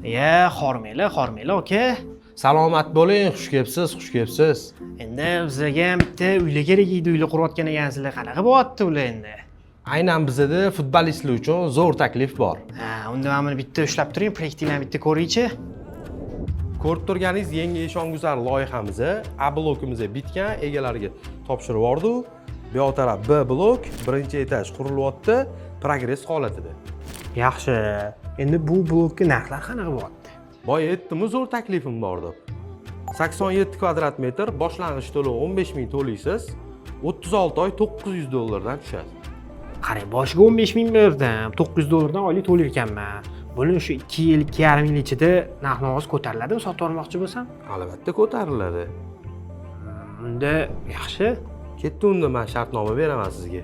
Ya, hormanglar, hormanglar, aka. Salomat bo'ling, xush kelibsiz, xush kelibsiz. Endi bizlarga ham bitta uylar kerak edi, uylar qurayotgan ekansizlar. Qanaqa bo'lyapti ular endi? Aynan bizada futbolistlar uchun zo'r taklif bor. Ha, unda mana buni bitta ushlab turing, proyektinglarni bitta ko'ringchi. Ko'rib turganingiz yangi Eshonguzar loyihamiz, A blokimiz bitgan, egalariga topshirib yubordik. Bu yoq taraf B blok, birinchi etaj qurilyapti, progress holatida. Yaxshi. Endi bu blokka narxlar qanaqa bo'lyapti? Boya aytdim-ku, zo'r taklifim bor deb. 87 kvadrat metr, boshlang'ich to'lov 15 ming to'laysiz, 36 oy 900 dollardan tushadi. Qarang, boshiga 15 ming berdim, 900 dollardan oylik to'lar ekanman. Buni shu 2 yil, 2,5 yil ichida narx navosi ko'tariladimi sotib olmoqchi bo'lsam? Albatta ko'tariladi. Unda yaxshi. Ketdi, unda men shartnoma beraman sizga.